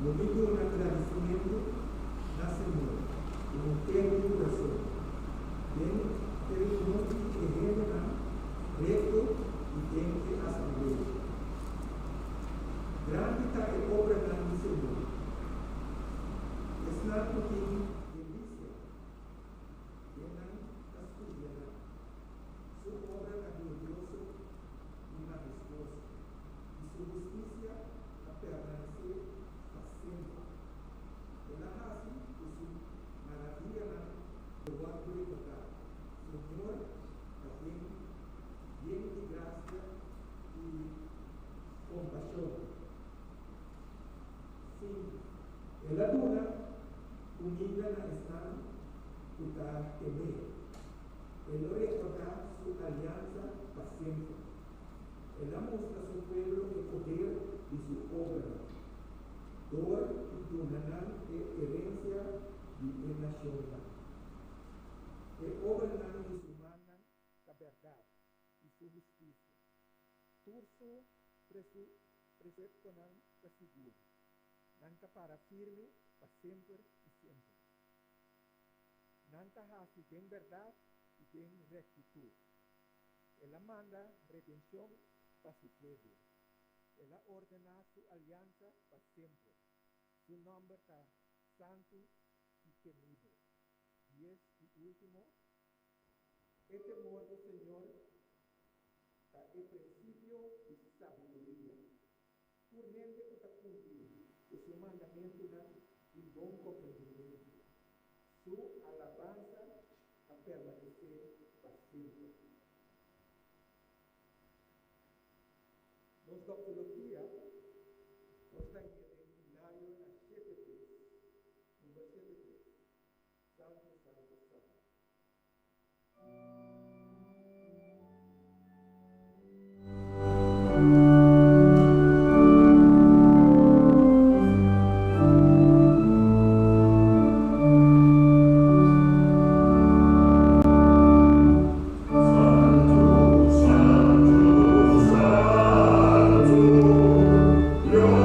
Lo mi duna gradisimentu na Señor ku henter mi kurason, den e reunion di e hendenan rekto i den e asamblea. Grandi ta e obranan di Señor, esnan ku tin delisia den nan ta studia nan. Su obra ta glorioso i mahestuoso, i su hustisia ta permanesé pa semper. El a hasi ku su maravianan lo wòrdu rekordá. Señor ta den yen di grasia i kompashon. Sí, el a duna kuminda na esnan ku ta tem'é. E lo rekordá su aliansa pa semper. El a mustra su pueblo e poder di su obranan, dor di duna nan e herensia di e nashonnan. E obranan di su mannan ta bèrdat i su hustisia. Tur su preseptonan ta sigur. Nan ta para firme pa semper i semper. Nan ta hasi den bèrdat i den rektitut. El a manda redenshon pa su pueblo. El a ordená su aliansa pa semper. Su nòmber ta santu i temibel. Dies i último. E temor di Señor ta e prinsipio di sabiduria. Tur hende ku ta kumpli ku su mandamentunan tin bon komprendimentu. Su alabansa ta permanesé pa semper. Nos doxologia nos ta hañ'é den Himnario na 73, number 73, Santu, Santu, Santu. Santu, Santu, Santu, Dios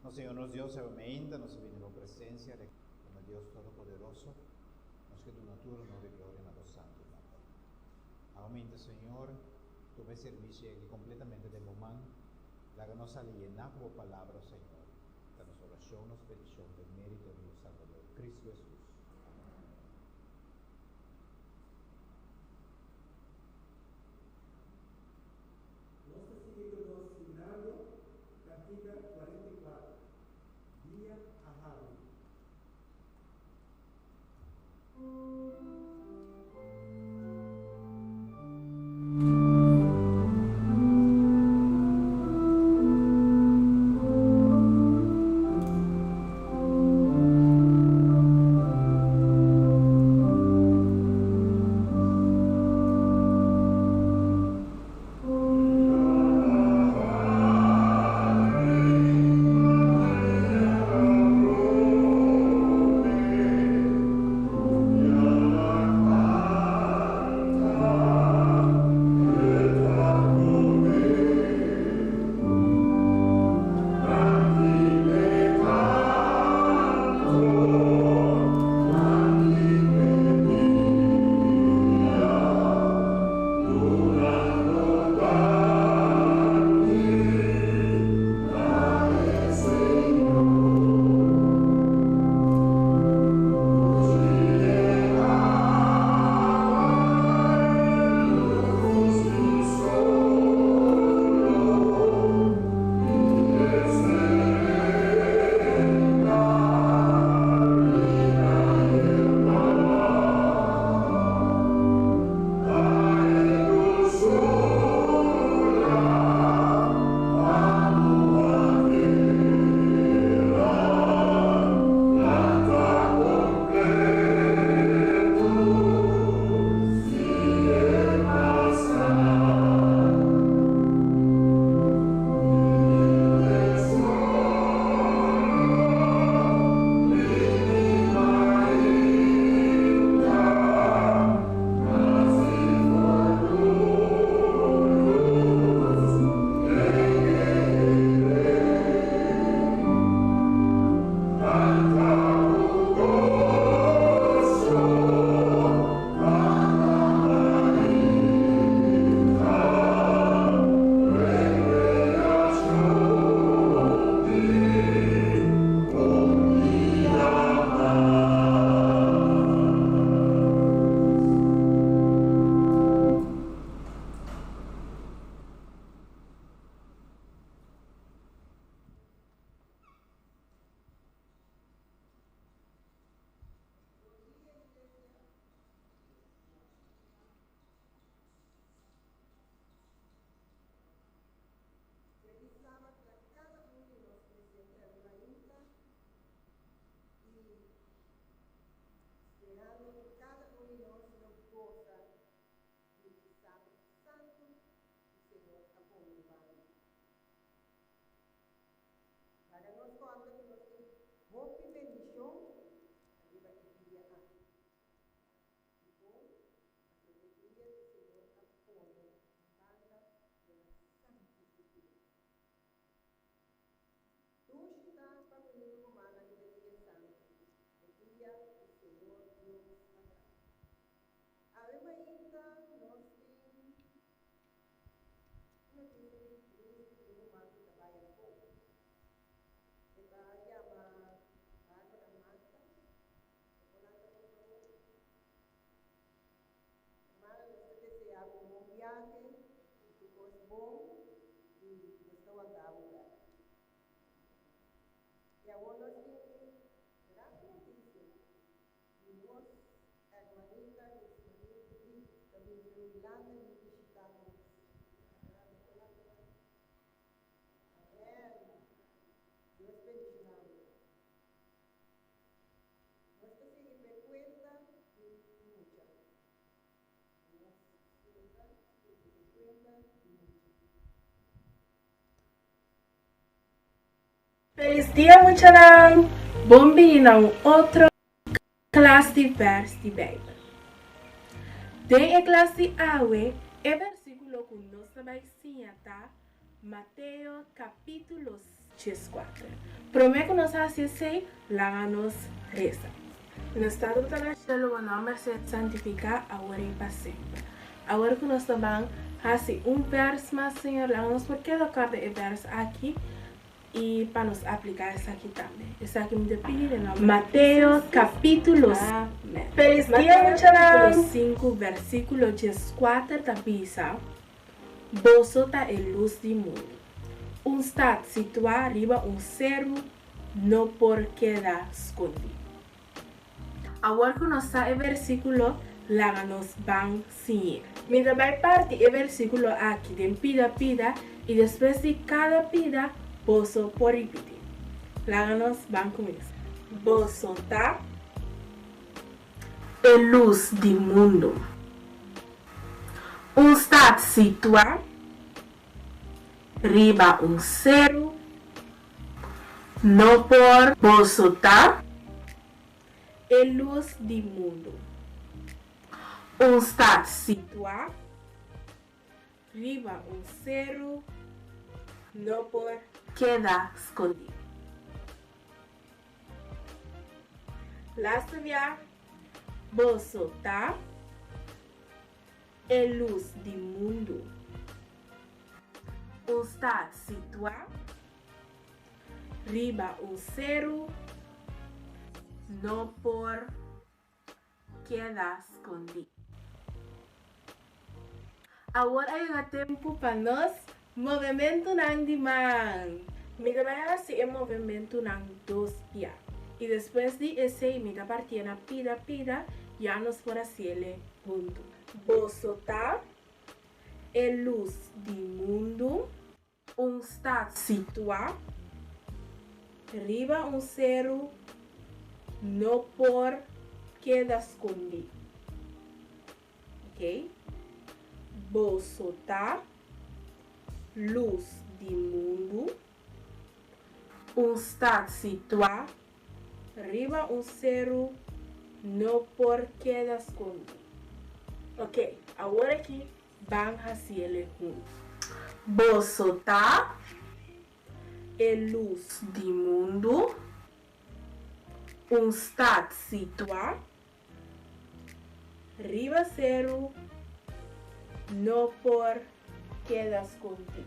poderoso, Nos Señor nos Dios, awe meinta nos a bini bo presencia reclama Dios Todopoderoso, nos ke duna tur honor y gloria na bo santo nomber. Awe meinta Señor, tuma e servicio aki completamente den bo man, laga nos sali yená ku bo palabra, Señor. Ta nos oracion, nos peticion den merito di nos Salbador, Cristo Jesus. Amen. Nos ta sigui ku nos himnario Kantika 44, Dia a habri. Felis dia muchanan! Bon bini na un otro klas di vèrs di Beibel. Den e klas di awe, e versíkulo ku nos ta bai siña ta Mateo kapítulo 14. Promé ku nos hasi esei, laga nos resa. Nos Tata ku ta na shelu, bo nòmber sea santifiká awor i pa semper. Awor ku nos ta ban hasi un vèrs mas, Señor, laga nos por keda kòrda e vèrs aki i pa nos apliká esaki tambe. Esaki mi ta pidi den nòmber di Mateo kapítulo Amèn. Felis dia Mateo muchanan! kapítulo sinku vèrsikulo 14 ta bisa, Boso ta e lus di mundu. Un stat situá riba un seru no por keda skondí. Awor ku nos sa e versíkulo, laga nos ban siñ'é. Mi ta bai parti e versíkulo aki den pida pida i despues di kada pida boso por ripití. Laga nos ban kuminsá. Boso ta e lus di mundu. Un stat situá riba un seru No por boso ta e lus di mundu. Un stat situá riba un seru no por keda skondí. Laatste bia, boso ta e lus di mundu. Un stat situá riba un seru no por keda skondí. Awor a yega tempu pa nos movementunan di man. Mi ta bai hasi e movementunan dos bia i despues di esei mi ta partié na pida pida ya nos por hasiele huntu. Boso ta e lus di mundu. Un stat situá riba un seru no por keda skondí. Ok. Boso ta lus di mundu. Un stat situá riba un seru no por keda skondí. Ok, awor aki Ban hasiele huntu. Boso ta e lus di mundu. Un stat situá riba seru no por keda skondí.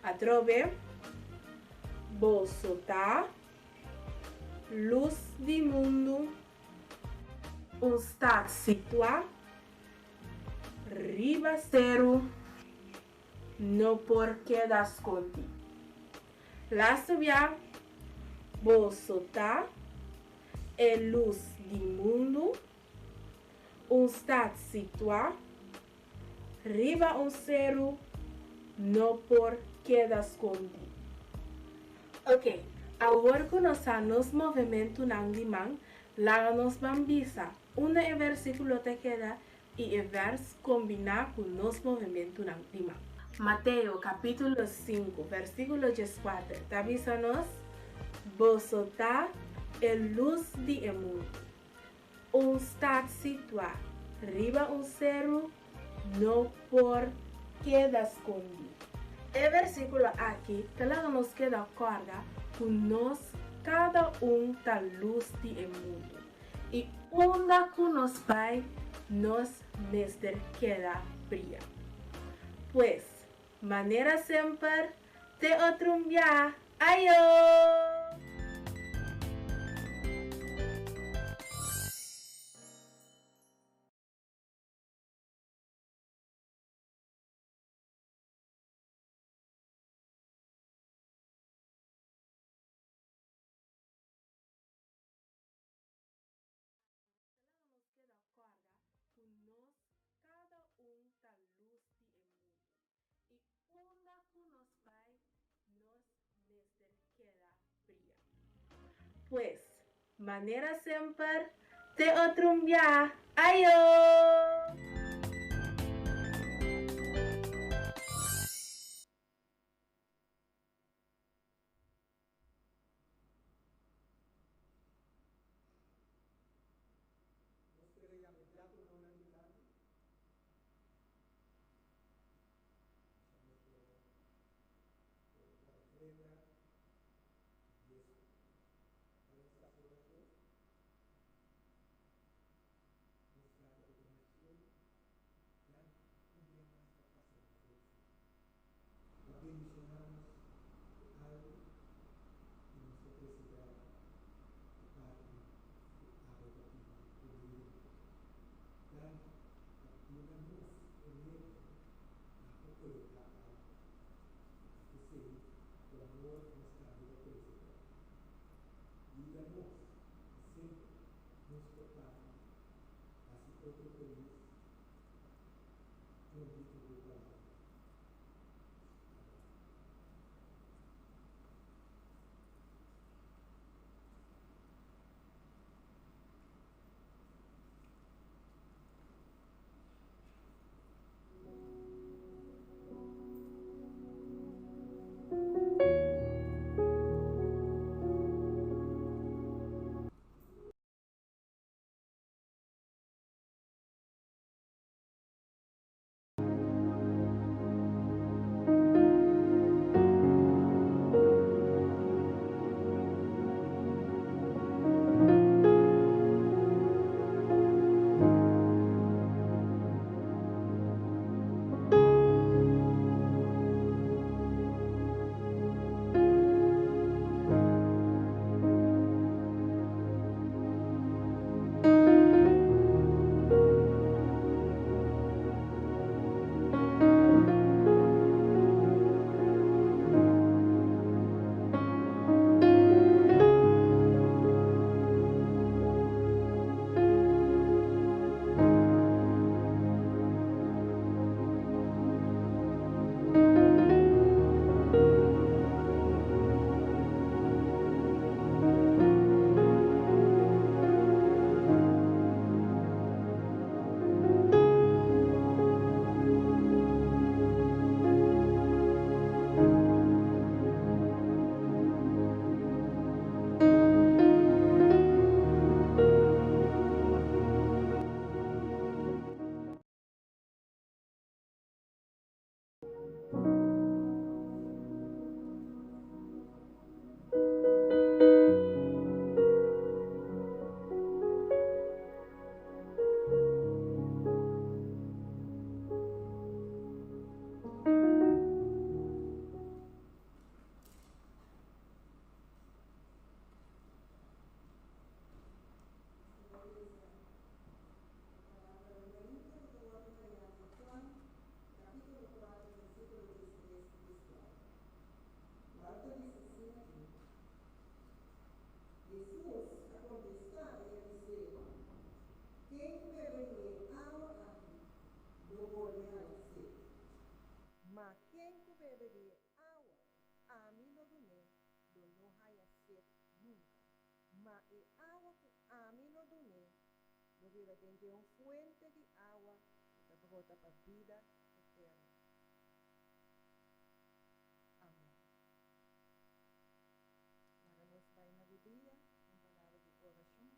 Atrobe, boso ta lus di mundu. Un stat situá Riba seru no por keda skondí. Laatste bia, boso ta e lus di mundu, un stat situá riba un seru no por keda skondí. Ok, awor ku nos sa nos movementunan di man, laga nos ban bisa Unda e versíkulo ta keda i e vèrs kombiná ku nos movementunan di man. Mateo kapítulo sinku, versíkulo 14 ta bisa nos, Boso ta e lus di e mundu. Un stat situá riba un seru no por keda skondí. E versíkulo aki ta laga nos keda kòrda ku nos kada un ta lus di e mundu. I unda ku nos bai, nos mester keda bria. Pues, manera semper, te otro un bia! Ayo! Aki ta laga nos keda kòrda ku nos kada un ta lus di e mundu, i unda ku nos bai nos mester keda bria. Pues, manera semper, te otro un bia! Ayo! Nos por papia hasi otro felis dor di tur bo palabra. Amen. Ma ken ku bebe di e awa ku ami lo dun'é lo no haya set nunka, ma e awa ku ami lo dun'é lo bira den dje un fuente di awa ku ta brota pa bida eterno. Amèn. Laga nos bai na rudia un palabra di orashon.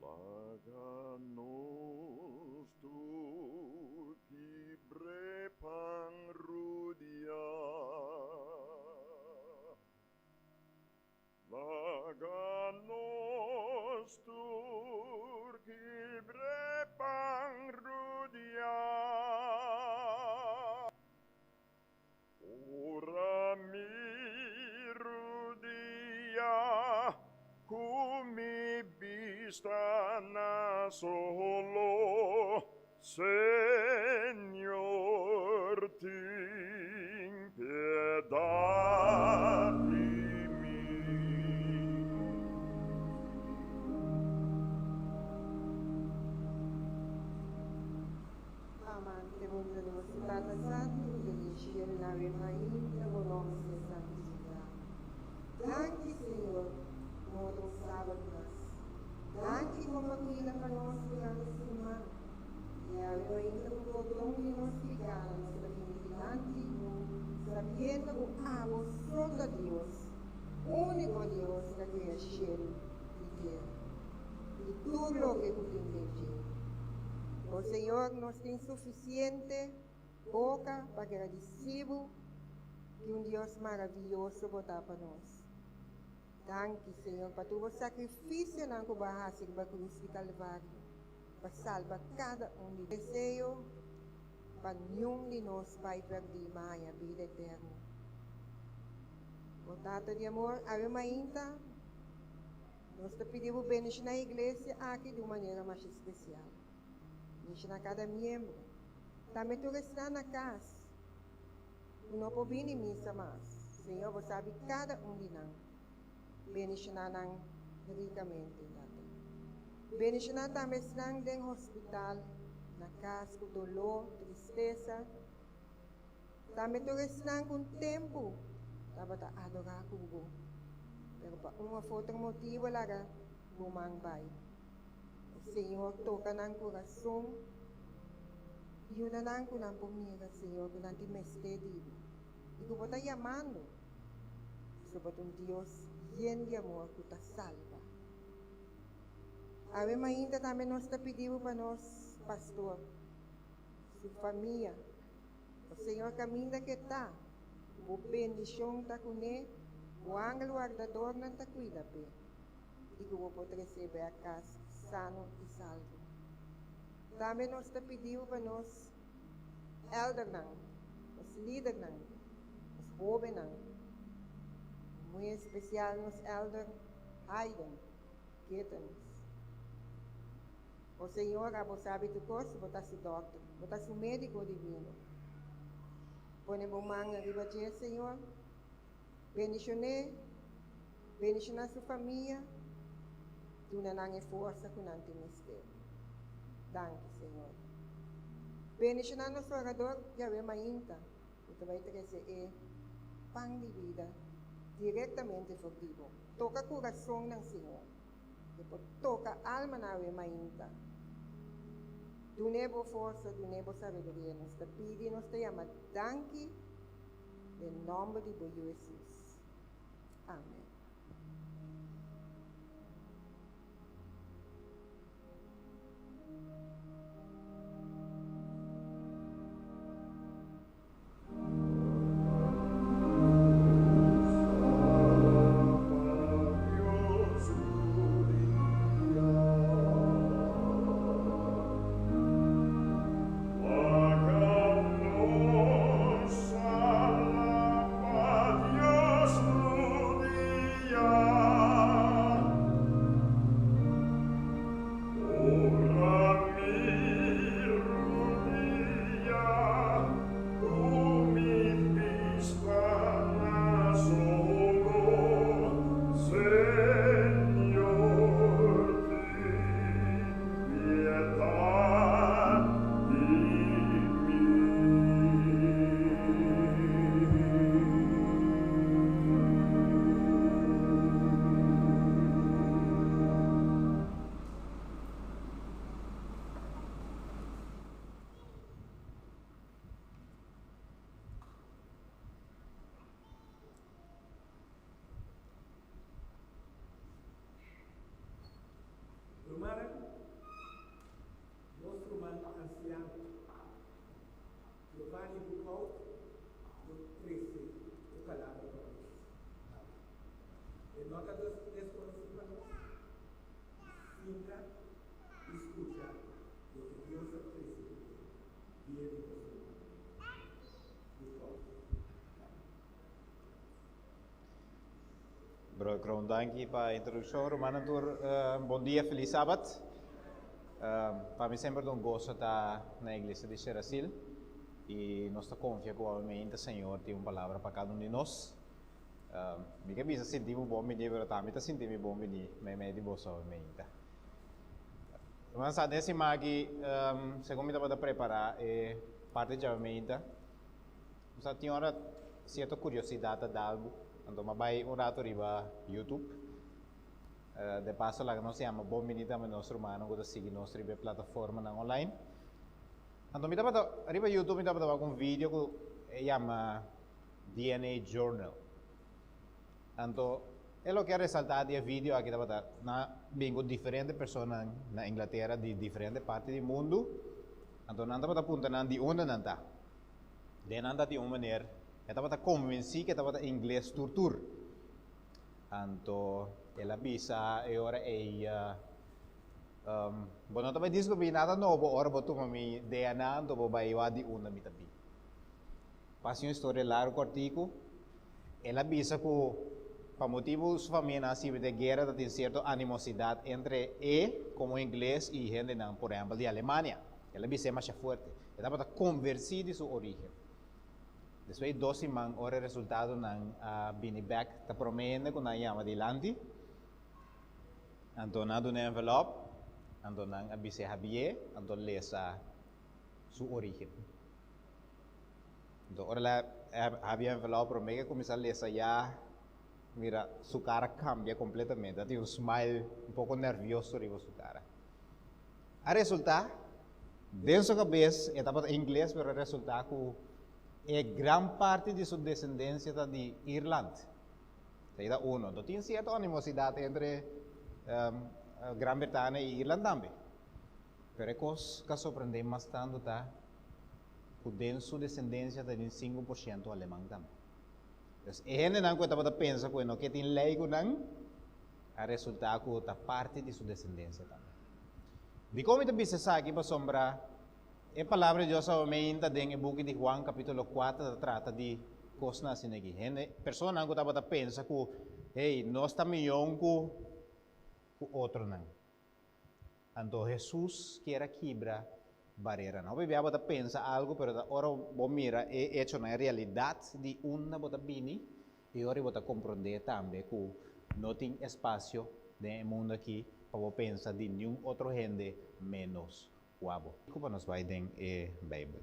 Laga nos tur kibr'é pan rudia. Laga nos tur kibr'é pan rudia. Ora mi rudia ku mi bista na solo, Señor tin piedad di mi. Amante bondadoso Tata Santu ku ta den shelu na awe mainta bo nòmber ser santifiká. Danki Señor ku otro un sábado mas. Danki ku bo a kuida pa nos durante siman. I awe mainta ku pordon di nos pikánan nos ta bini dilanti bo sabiendo ku abo so ta Dios, úniko Dios ku a krea shelu i tera i tur loke ku tin den dje. O Señor, nos tin sufisiente boka pa gradisí bo ki un Dios maravioso bo ta pa nos. Danki, Señor, pa tur bo sakrifisionan ku bo a hasi riba krus di Kalvario pa salba kada un di nos. Deseo pa niun di nos bai pèrdí ma haña bida eterno. O Tata di amor, awe mainta. Nos ta pidi Bo bendiciona e iglesia aki di un manera masha especial. Bendiciona cada miembro. Tambe tur esnan na cas cu no por bini misa mas. Señor, Bo sabi cada un di nan. Bendiciona nan ricamente, Tata. Bendiciona tambe esnan den hospital, na cas cu dolor, tristesa. Tambe tur esnan ku un tempu tabata adorá ku bo, pero pa un òf otro motibu a laga bo man bai. O Señor, toka nan kurason, yuda nan ku nan por mira, Señor, ku nan tin mester di bo i ku bo ta yamando, pasobra bo ta un Dios yen di amor ku ta salba. Awe mainta tambe nos ta pidi bo pa nos pastor, su famia. O Señor, caminda ke ta, Bo bendicion ta cune, Bo angel wardadornan ta cuida p'e, y cu Bo por trece bek cas sano y salvo. Tambe nos ta pidiu pa nos eldernan, nos lidernan, nos hobennan, muy especial nos elder Hayden Gittens. O Señor, abo sabi tur cos, Bo ta su dokter, Bo ta su medico divino. Pone Bo man ariba dje, Señor. Bendicion'é, bendiciona su famia, duna nan e forsa cu nan tin mester. Danki, Señor. Bendiciona nos orador djawe mainta, cu ta bay trece e pan di bida directamente for di Bo. Toca curasonnan, Señor. E por toka almanan awe mainta. Dun'é bo forsa, dun'é bo sabiduria. Nos ta pidi, nos ta yama danki den nòmber di bo Yu Hesus. Amen. Rumannan, nos ruman ansiano Giovanni Boekhout lo trese un palabra pa nos awe. E no ta deskonosí pa nos. Sinta i skucha loke Dios a trese ku bo via di nos ruman Boekhout. Bro Kroon, danki pa introdukshon. Rumannan tur, bon dia, felis sabat. Pa mi semper ta un goso ta na iglesia di Sherasil i nos ta konfia ku obviamente Señor tin un palabra pa kada un di nos. Mi ke bisa sinti bo bon bini, pero tambe ta sinti mi bon bini meimei di boso obviamente. Rumannan sa den siman aki, segun mi tabata prepara e parti djawe Mi sa tin ora cierto curiosidad ta dal bo, anto mi a bay un rato riba YouTube. De paso laga nos yama bon bini tambe nos rumannan cu ta sigui nos riba e plataformanan online. Anto mi tabata riba YouTube mi tabata wak un video cu e yama DNA Journal. Anto e loke a resalta di e video aki tabata nan a bin cu diferente personanan na Inglatera di diferente parti di mundu, anto nan tabata puntra nan di unda nan ta. Den nan ta tin un meneer, e tabata konvensí ku e tabata ingles tur tur. Anto el a bisa e ora ei, Bo no ta bai diskubrí nada nobo ora bo tuma mi DNA anto bo bai wak di unda mi ta bin. Pa hasi un historia largu kòrtiku, el a bisa ku Pa motibu su famia a sirbi den guera ta tin sierto animosidat entre e komo ingles i hendenan por ehèmpel di Alemania. El a bis'é masha fuerte. E tabata konversí di su orígen. Despues di dos siman ora e resultadonan a bini bèk ta promé hende ku nan yama dilanti. Anto nan a duna e envelòp, anto nan a bis'é habié, anto lesa su orígen. Anto ora el a habia e envelòp promé ke kuminsá lesa ya mira su kara kambia kompletamente, a tin un smile un poko nèrvioso riba su kara. A resultá den su kabes e tabata ingles pero a resultá ku e gran parti di su desendensia ta di Irland. Esei ta uno. Anto tin sierto animosidat entre Gran Bretania i Irland tambe. Pero e kos ku a sorprendé mas tantu ta ku den su desendensia ta tin 5% aleman tambe. Dus e hendenan ku e tabata pensa ku e no ke tin lei ku nan, a resultá ku ta parti di su desendensia tambe. Dikon mi ta bisa esaki? Pasobra e Palabra di Dios awe ta den e buki di Juan kapítulo 4 ta trata di kosnan asina aki. Hende, personanan ku tabata pensa ku, hey, nos ta mihó ku ku otronan. Anto Hesus kier a kibra bareranan. Hopi bia bo ta pensa algu, pero ta ora bo mira e echonan, e realidat di unda bo ta bini, i ora bo ta komprondé tambe ku no tin espasio den e mundu aki pa bo pensa di niun otro hende ménos ku abo. Kiko pa nos bai den e Beibel?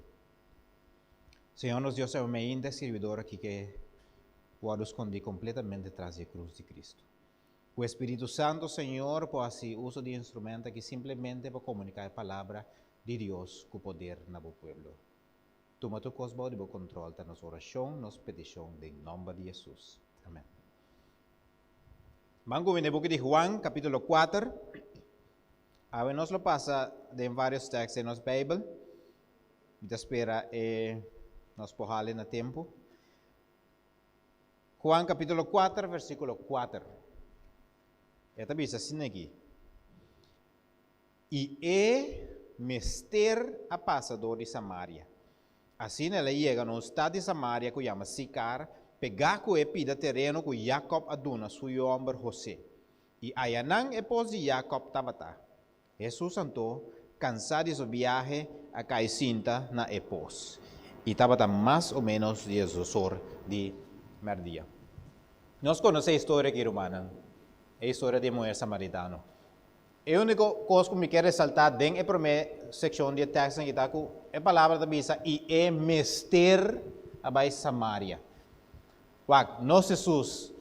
Señor nos Dios, awe meinta e sirbidor aki ke wòrdu skondí kompletamente tras di e krus di Kristu. Ku e Spiritu Santu, Señor por hasi uso di e instrumento aki simplemente pa komuniká e Palabra di Dios ku poder na bo pueblo. Tuma tur kos bou di bo kontrol ta nos orashon, nos petishon den nòmber di Hesus. Amèn. Ban ku mi na e buki di Juan, kapítulo kuater. Awe nos lo pasa den vários tèks den nos Beibel. Mi ta spera e nos por hali na tempu. Juan capítulo 4, versículo 4. E ta bisa asina aki, I e mester a pasa dor di Samaria. Asina el a yega na un stat di Samaria ku yama Sikar, pegá ku e pida tereno ku Jakòb a duna su yu hòmber Hosé. I ayanan e pos di Jakòb tabata. Hesus anto, kansá di su biahe, a kai sinta na e pos. I tabata mas o ménos diesdosor di mèrdia. Nos konosé e historia aki, rumannan, e historia di e muher samaritano. E úniko kos ku mi ke resaltá den e promé sekshon di e tèkst aki ta ku e palabra ta bisa i e mester a bai Samaria. Wak, nos Hesus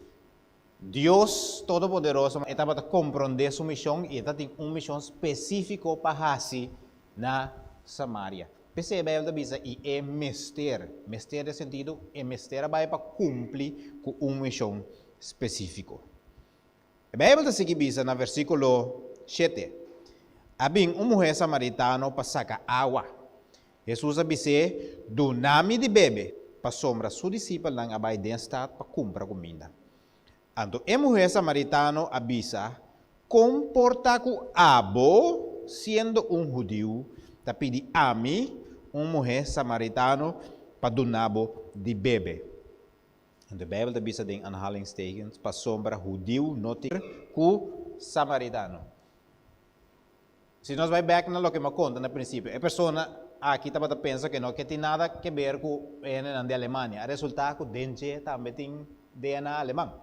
Dios Todopoderoso e tabata komprondé su mishon i e ta tin un mishon spesífiko pa hasi na Samaria. P'esei e Beibel ta bisa i e mester, mester den sentido e mester a bai pa kumpli ku un mishon spesífiko. E Beibel ta sigui bisa na versíkulo shete, A bin un muhé samaritano pa saka awa. Hesus a bis'é, Duna mi di bebe, pasobra su disipelnan a bai den stat pa kumpra kuminda. Anto e muhé samaritano a bisa, Kon por ta ku abo, siendo un hudiu, ta pidi ami, un muhé samaritano, pa duna bo di bebe? Anto e Beibel ta bisa den aanhalingstekens, pasobra hudiu no tin ku samaritano. Si nos bai bek na loke mi a konta na prinsipio, e persona aki tabata pensa ke no ke tin nada ke ber ku e hendenan di Alemania. A resultá ku den dje tambe tin DNA aleman.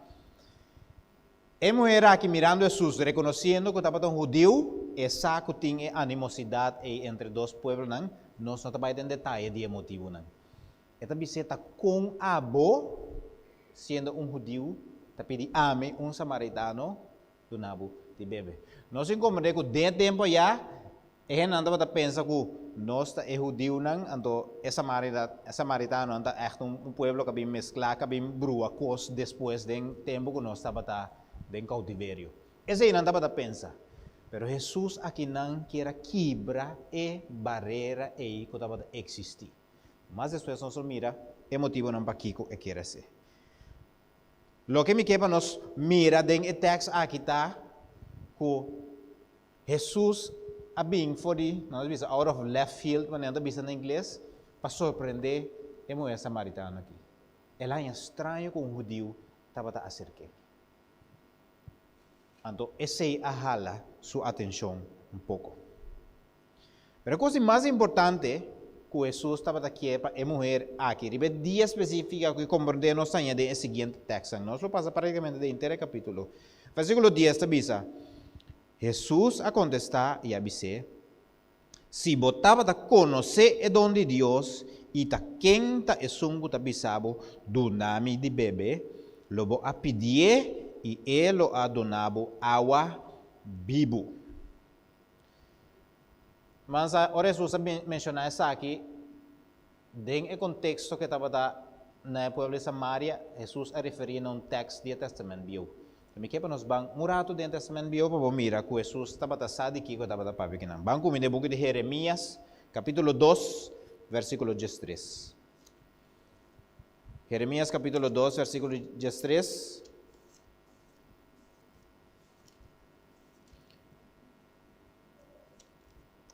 E muher aki mirando Hesus, rekonosiendo ku tabata un hudiu, e sa ku tin e animosidat ei entre dos pueblonan, nos no ta bai den detaye di e motibunan. E ta bis'é, Ta kon abo, siendo un hudiu, ta pidi ami, un samaritano, Duna bo di bebe. Nos tin komprendé ku den e tempu ayá e hendenan tabata pensa ku nos ta e hudiunan, anto e samaritanonan ta ègt un pueblo ku a bin mesklá, ku a bin brua kos despues den tempu ku nos tabata den koutiverio. Esei nan tabata pensa. Pero Hesus akinan kier a kibra e barera ei ku tabata eksistí. Mas despues nos lo mira e motibunan pakiko e kier hasi. Loke mi ke pa nos mira den e tèks aki ta ku Hesus a bin for di, nan ta bisa out of left field, manera nan ta bisa na ingles, pa sorprendé e muhé samaritano aki. El a haña straño ku un hudiu tabata aserk'é. Anto esei a hala su atenshon un poko. Pero e kos di mas importante ku Hesus tabata kier pa e muher aki riba e dia spesífiko ku e komprondé nos ta haña den e siguiente tèkstnan. Nos lo pasa práktikamente den henter e kapítulo. Versíkulo dies ta bisa, Hesus a kontestá i a bis'é, Si bo tabata konosé e don di Dios i ta ken ta esun ku ta bisa bo, Duna mi di bebe, lo bo a pidié i e lo a duna bo awa bibu. Mansa, ora Hesus a menshoná esaki, den e konteksto ku e tabata na e pueblo di Samaria, Hesus a referí na un tèkst di e Tèstamènt Bieu. Mi ke pa nos ban un ratu den Tèstamènt Bieu pa bo mira ku Hesus tabata sa di kiko e tabata papia ku nan. Ban ku mi den buki di Jeremias, kapítulo dos, vèrsikulo diestres. Jeremias kapítulo dos, vèrsikulo diestres.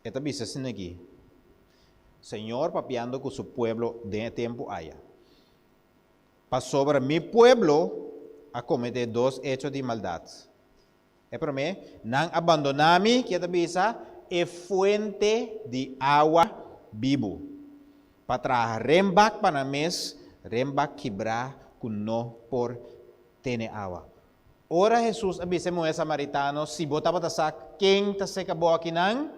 E ta bisa asina aki, Señor papiando ku su pueblo den e tempu aya. Pasobra mi pueblo a kometé dos echo di maldat. E promé, nan a bandoná mi, ke ta bisa, e fuente di awa bibu, pa traha rembak pa nan mes, rembak kibrá ku no por tene awa. Ora Hesus a bisa e muhé samaritano, Si bo tabata sa ken ta seka bo akinan,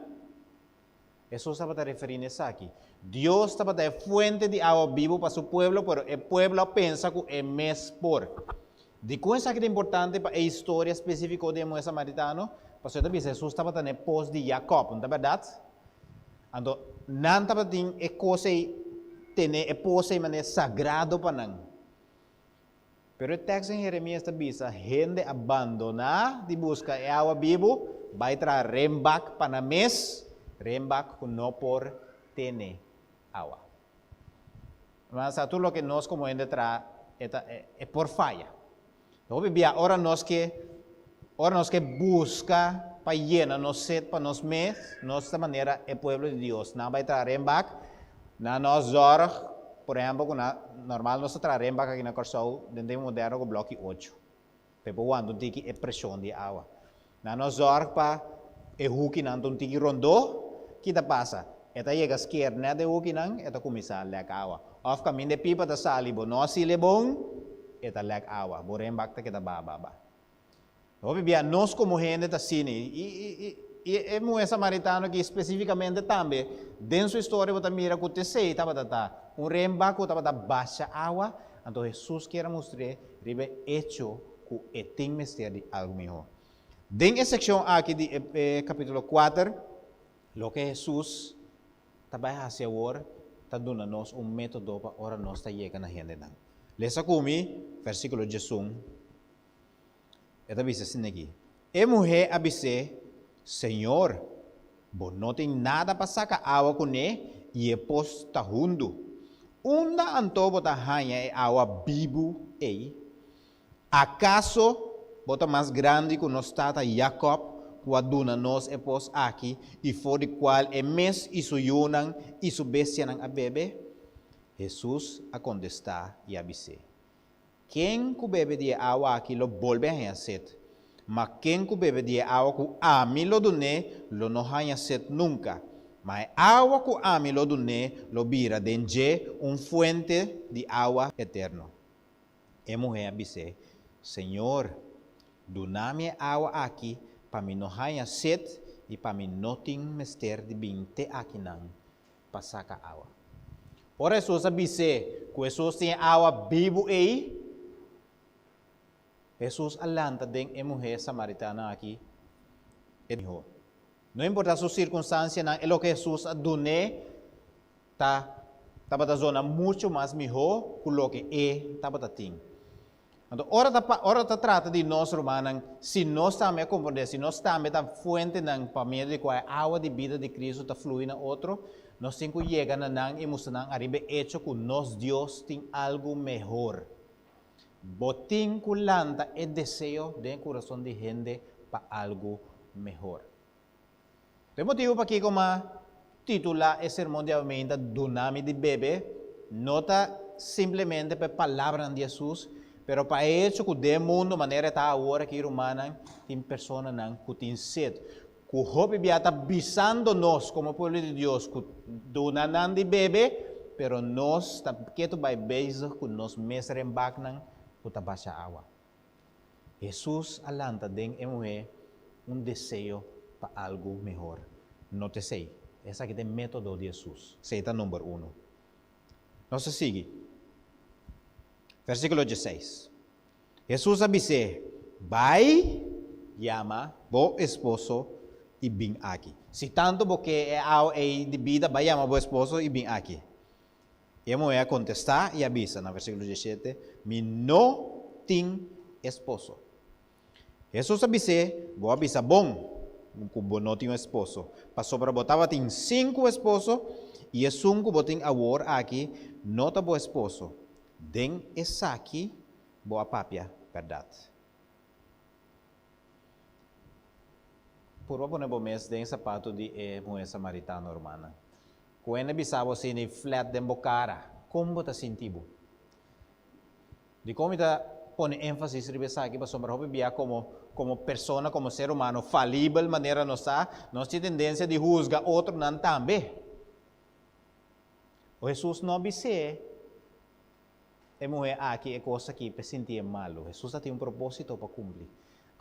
Hesus tabata referí na esaki. Dios tabata e fuente di awa bibu pa su pueblo, pero e pueblo a pensa ku e mes por. Dikon esaki ta importante pa e historia spesífiko di e muhé samaritano? Pasobra e ta bisa Hesus tabata na e pos di Yakòb, no ta bèrdat? Anto, nan tabatin e kos ei tene e pos ei manera sagrado pa nan. Pero e tèks den Jeremias ta bisa, Hende a bandoná di buska e awa bibu, bai traha rembak pa nan mes, rembak ku no por tene awa. Hermano, sa tur loke nos komo hende traha, e ta, e por faya. Hopi bia ora nos ke, ora nos ke buska pa yena nos set pa nos mes, nos ta manera e pueblo di Dios. Nan bai traha rembak, nan no zòrg Por ehempel ku na normal nos ta traha renbak aki na Kòrsou den tempu moderno ku blòki ocho. Pa e por wanta un tiki e preshon di e awa. Nan no zòrg pa e hukinan ta un tiki rondó, ki ta pasa? E ta yega sker nèt e hukinan, e ta kuminsá lèk awa. Òf kaminda e pipa ta sali bo no a sile bon, e ta lèk awa. Bo renbak ta keda ba ba ba. Hopi bia nos komo hende ta asina i e muhé samaritano aki spesífikamente tambe den su historia bo ta mira ku t'esei tabata ta un renba ku tabata basha awa, anto Hesus kier a mustr'é riba e echo ku e tin mester di algu mihó. Den e sekshon aki di e kapítulo kuater, loke Hesus ta bai hasi awor ta duna nos un método pa ora nos ta yega na hendenan. Lesa ku mi versíkulo diesun. E ta bisa asina aki, E muhé a bis'é, Señor, bo no tin nada pa saka awa kuné i e pos ta hundu. Unda anto bo ta haña e awa bibu ei? Akaso bo ta mas grandi ku nos tata Yakòb ku a duna nos e pos aki i for di kual e mes i su yunan i su bestianan a bebe? Hesus a kontestá i a bis'é, Ken ku bebe di e awa aki lo bolbe haña set, ma ken ku bebe di e awa ku ami lo dun'é lo no haña set nunka. Ma e awa ku ami lo dun'é lo bira den dje un fuente di awa eterno. E muhé a bis'é, Señor, duna mi e awa aki pa mi no haña set i pa mi no tin mester di bin te akinan pa saka awa. Ora Hesus a bis'é ku Hesus tin e awa bibu ei, Hesus a lanta den e muhé samaritana aki e mihó. No importá su sirkunstansianan, e loke Hesus a dun'é ta tabata zona muchu mas mihó ku loke e tabata tin. Anto ora ta ora ta trata di nos rumannan, si nos tambe a komprondé, si nos tambe ta fuentenan pa medio di kua e awa di bida di Kristu ta flui na otro, nos tin ku yega na nan i mustra nan ariba e echo ku nos Dios tin algu mehor. Bo tin ku lanta e deseo den e kurason di hende pa algu mehor. E motibu pakiko m'a titulá e sermon di awe-meinta Duna Mi di Bebe no ta simplemente pa e palabranan di Hesus, Pero pa e hecho ku den mundu manera e ta awor aki rumannan tin personanan ku tin set ku hopi bia ta bisando nos komo pueblo di Dios ku duna nan di bebe pero nos ta ketu bai bezig ku nos mes rembaknan ku ta basha awa. Hesus a lanta den e muhé un deseo pa algu mehor. No ta esei. Esaki ta e método di Hesus. Esei ta number uno. Nos ta sigui. Versíkulo dieseis. Hesus a bis'é, Bai yama bo esposo i bin aki. Si tantu bo ke e awa ei di bida, bai yama bo esposo i bin aki. E muhé a kontestá i a bisa, na versíkulo diesshete, Mi no tin esposo. Hesus a bis'é, Bo a bisa bon ku bo no tin un esposo, pasobra bo tabatin sinku esposo, i esun ku bo tin awor aki no ta bo esposo. Den esaki bo a papia bèrdat. Purba pone bo mes den sapato di e muhé samaritano, rumannan. Ku hende bisa bo asina i flèt den bo kara, kon bo ta sinti bo? Dikon mi ta pone énfasis riba esaki? Pasobra hopi bia komo komo persona, komo ser humano falibel manera nos ta, nos tin tendensia di husga otronan tambe. O Hesus no a bis'é e muhé aki e kos aki p'e sintié malu. Hesus ta tin un propósito pa kumpli.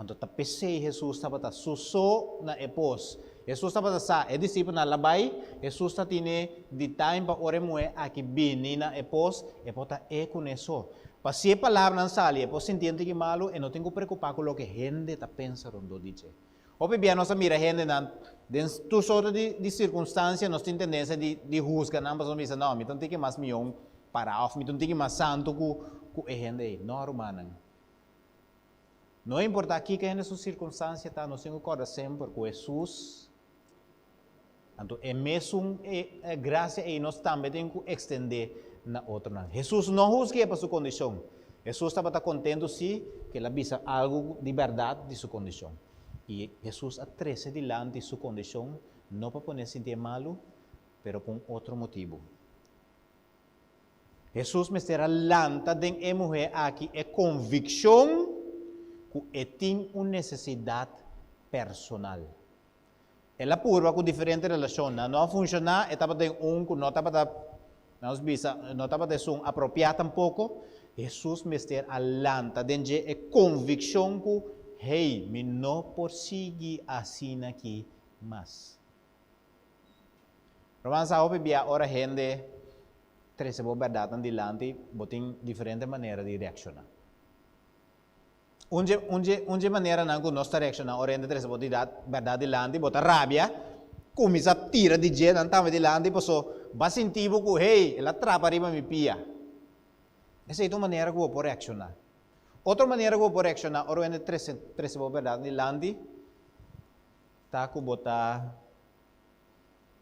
Anto ta p'esei Hesus tabata su so na e pos. Hesus tabata sa e disipelnan la bai, Hesus ta tine di time pa ora e muhé aki bini na e pos, e por ta e kuné so. Pa si e palabranan sali, e por sinti un tiki malu, e no tin ku preokupá ku loke hende ta pensa rondó di dje. Hopi bia nos a mira hendenan den tur sorto di di sirkunstansia, nos tin tendensia di di husga nan pasobra nos bisa, no, mi ta un tiki mas mion pará òf mi ta un tiki mas santu ku ku e hende ei. No, rumannan. No importá kiko hende su sirkunstansia ta, nos tin ku kòrda semper ku Hesus, anto e mesun e grasia ei nos tambe tin ku ekstendé na otronan. Hesus no husg'é pa su kondishon. Hesus tabata kontentu sí ku el a bisa algu di bèrdat di su kondishon. I Hesus a trese dilanti su kondishon no pa pon'é sintié malu, pero pa un otro motibu. Hesus mester a lanta den e muhé aki e konvikshon ku e tin un nesesidat personal. El a purba ku diferente relashonnan, no a funshoná, e tabata den un ku no tabata, nos bisa, no tabata esun apropiá tampoko. Hesus mester a lanta den dje e konvikshon ku, Hey, mi no por sigui asina aki mas. Roman sa hopi bia ora hende trese bo bèrdatnan dilanti, bo tin diferente manera di reakshoná. Un dje, un dje, un dje maneranan ku nos ta reakshoná ora hende trese bo didat, bèrdat dilanti, bo ta rabia, kuminsá tira di dje nan tambe dilanti paso bo a sinti bo ku hey, el a trapa riba mi pia. Esei ta un manera ku bo por reakshoná. Otro manera ku bo por reakshoná ora hende trese, trese bo bèrdatnan dilanti, Ta ku bo ta,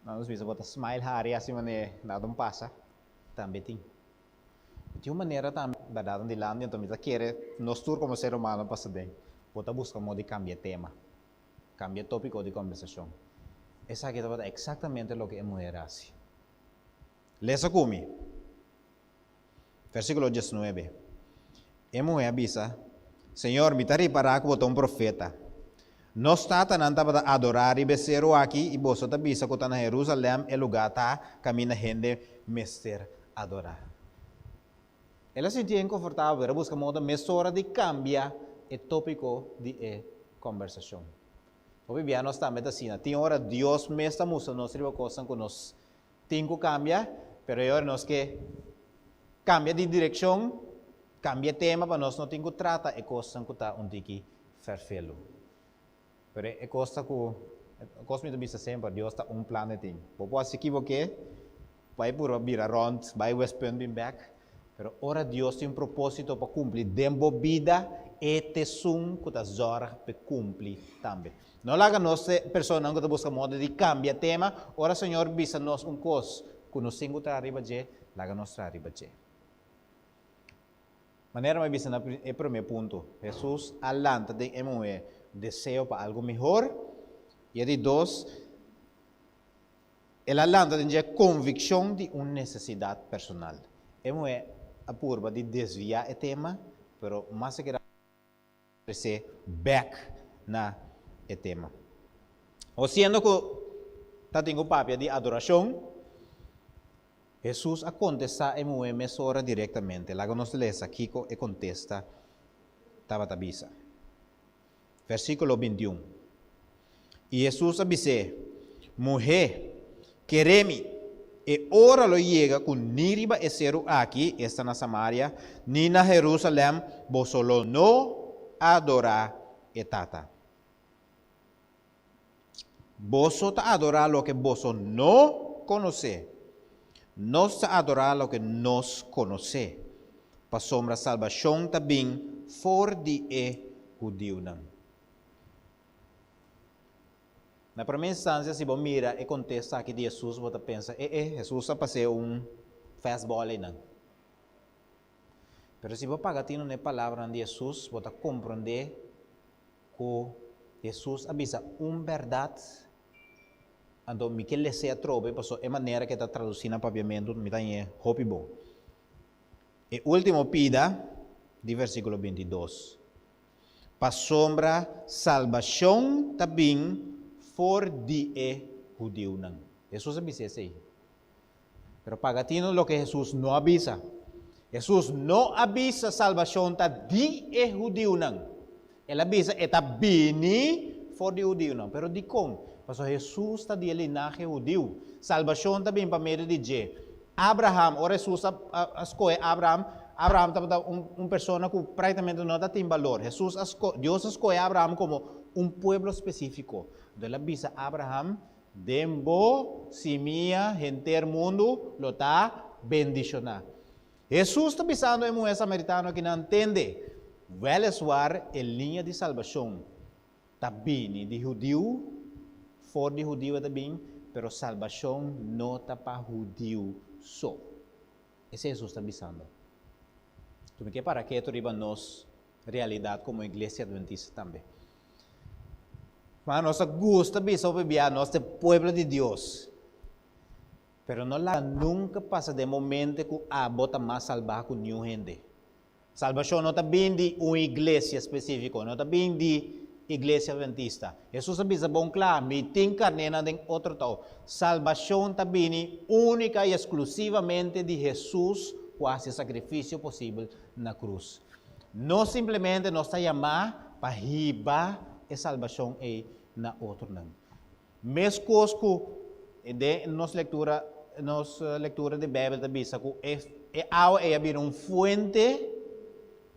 nos bisa bo ta smile hari asi mane nada un pasa, tambe tin. Tin un manera tambe berdad un dilanti anto mi ta kere nos tur komo ser humano pasa den, bo ta buska modo di kambia tema, kambia topiko di kombersashon. Esaki tabata eksaktamente loke e muher hasi. Lesa ku mi. Versíkulo diesnuebe, E muhé a bisa, Señor, mi ta ripará ku bo ta un profeta. Nos tatanan tabata adorá riba e seru aki i boso ta bisa ku ta na Herúsalèm e lugá ta kaminda hende mester adorá. El a sintié inkonfortabel, pero a buska moda mesora di kambia e tópiko di e kòmbersashon. Hopi bia nos tambe ta asina. Tin ora Dios mes ta mustra nos riba kosnan ku nos Tin ku kambia, pero e ora nos ke kambia di direkshon, kambia tema pa nos no tin ku trata e kosnan ku ta un tiki fèrfelu. Pero e kos ta ku, e kos mi ta bisa semper, Dios ta un plan e tin. Bo por hasi ki bo ke, bai purba bira rònt, bai Westpunt bin bèk, pero ora Dios tin un propósito pa kumpli den bo bida, e t'esun ku ta zòrg p'e kumpli tambe. No laga nos e personanan ku ta buska moda di kambia tema, ora Señor bisa nos un kos ku nos tin ku traha riba dje, laga nos traha riba dje. Manera mi a bisa na e promé punto, Hesus a lanta den e muhé deseo pa algu mihor, i e di dos, el a lanta den dje konvikshon di un nesesidat personal. E muhé a purba di desviá e tema. Pero mas a keda trese bek na e tema. O siendo ku ta tin ku papia di adorashon, Hesus a kontestá e muhé mesora direktamente. Laga nos lesa kiko e kontesta tabata bisa. Versíkulo bintiun, I Hesus a bis'é, Muhé, kere mi, e ora lo yega ku ni riba e seru aki, esta na Samaria, ni na Herusalèm boso lo no adorá e Tata. Boso ta adorá loke boso no konosé. Nos ta adorá loke nos konosé, pasobra salbashon ta bin for di e hudiunan. Na promé instansia, si bo mira e kontesta aki di Hesus, bo ta pensa, E e, Hesus a pas'é un fastball einan. Pero si bo paga tino na e palabranan di Hesus, bo ta komprondé ku Hesus a bisa un bèrdat, anto mi ke les'é atrobe pasobra e manera ku e ta tradusí na papiamentu mi ta hañ'é hopi bon. E último pida di versíkulo bintidos, Pasobra salbashon ta bin for di e hudiunan. Hesus a bisa esei. Pero paga tino loke Hesus no a bisa. Hesus no a bisa salbashon ta di e hudiunan. El a bisa e ta bini for di hudiunan. Pero dikon? Pasobra Hesus ta di e linahe hudiu. Salbashon ta bini pa medio di dje. Abraham, ora Hesus a skohe Abraham, Abraham tabata un persona ku práktikamente no ta tin balor. Hesus a Dios a skohe Abraham komo un pueblo spesífiko. Anto el a bisa Abraham, Den bo simia henter mundu lo ta bendishoná. Hesus ta bisando e muhé samaritano aki nan tende, Wèleswar e liña di salbashon ta bini di hudiu, for di hudiu e ta bin, pero salbashon no ta pa hudiu so. Esei Hesus ta bisando. Tu mi ke para ketu riba nos realidat komo iglesia adventista tambe. Ma nos a gusta bisa hopi bia nos ta e pueblo di Dios. Pero no laga nunka pasa den momente ku abo ta mas salbá ku niun hende. Salbashon no ta bin di un iglesia spesífiko, no ta bin di Iglesia Adventista. Hesus a bisa bon kla, Mi tin karnénan den otro tou. Salbashon ta bini únika i eksklusivamente di Hesus ku a hasi e sakrifisio posibel na krus. No simplemente nos ta yamá pa hiba e salbashon ei na otronan. Meskos ku den nos lektura, nos lektura di Beibel ta bisa ku e e awa ei a bira un fuente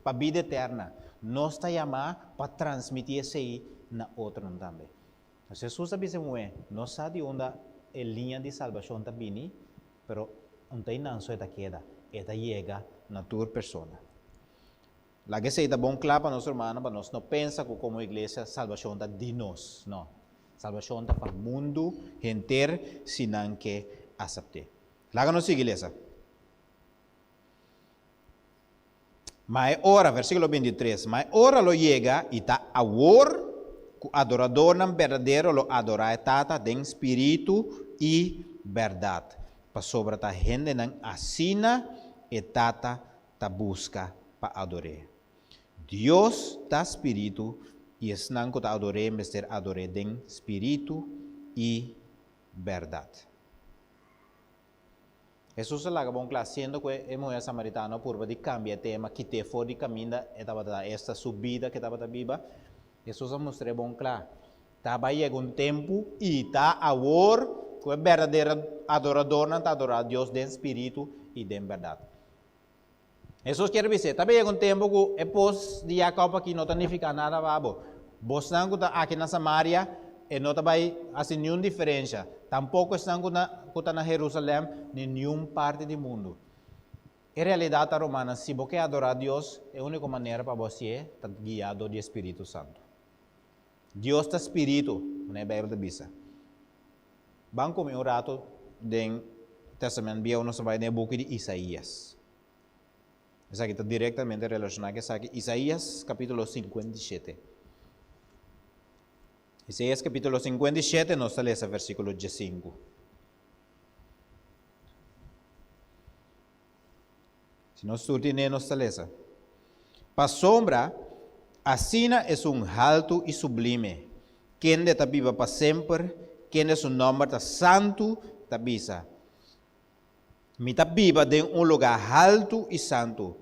pa bida eterna. Nos ta yamá pa transmití esei na otronan tambe. Hesus a bisa e muhé, Nos sa di unda e liña di salbashon ta bini, pero un ta einan so e ta keda, e ta yega na tur persona. Laga esei ta bon kla pa nos rumannan pa nos no pensa ku komo iglesia salbashon ta di nos. No. Salbashon ta pa mundu henter si nan ke asept'é. Laga nos sigui lesa. Ma e ora, versíkulo bintitres, ma e ora lo yega i ta awor ku adoradornan berdadero lo adorá e Tata den spiritu i bèrdat, pasobra ta hendenan asina e Tata ta buska pa ador'é. Dios ta Spiritu, i esnan ku ta ador'é mester ador'é den spiritu i bèrdat. Hesus a laga bon kla, siendo ku e muhé samaritano a purba di kambia e tema, kit'é for di kaminda e tabata ta, esta su bida ku e tabata biba, Hesus a mustr'é bon kla, Ta bai yega un tempu, i ta awor, ku e berdadero adoradornan ta adorá Dios den spiritu i den bèrdat. Hesus kier bis'é, Ta bin yega un tempu ku e pos di Jakòb akí no ta nifiká nada pa bo. Bosnan ku ta aki na Samaria, e no ta bai hasi niun diferensha, tampoko esnan ku na ku ta na Herusalèm ni niun parti di mundu. E realidat ta, rumannan, si bo ke adorá Dios, e úniko manera pa bo hasié ta guiá dor di e spiritu santu. Dios ta spiritu, manera e Beibel ta bisa. Ban ku mi un ratu den Testament Bieu, nos ta bai den e buki di Isaías. Esaki ta direktamente relashoná ku esaki, Isaías kapítulo 57. Isaías kapítulo 57, nos ta lesa versíkulo diesinku. Si nos tur tine, nos ta lesa. Pasobra asina Esun haltu i sublime, kende ta biba pa semper, kende su nòmber ta santu, ta bisa, Mi ta biba den un lugá haltu i santu,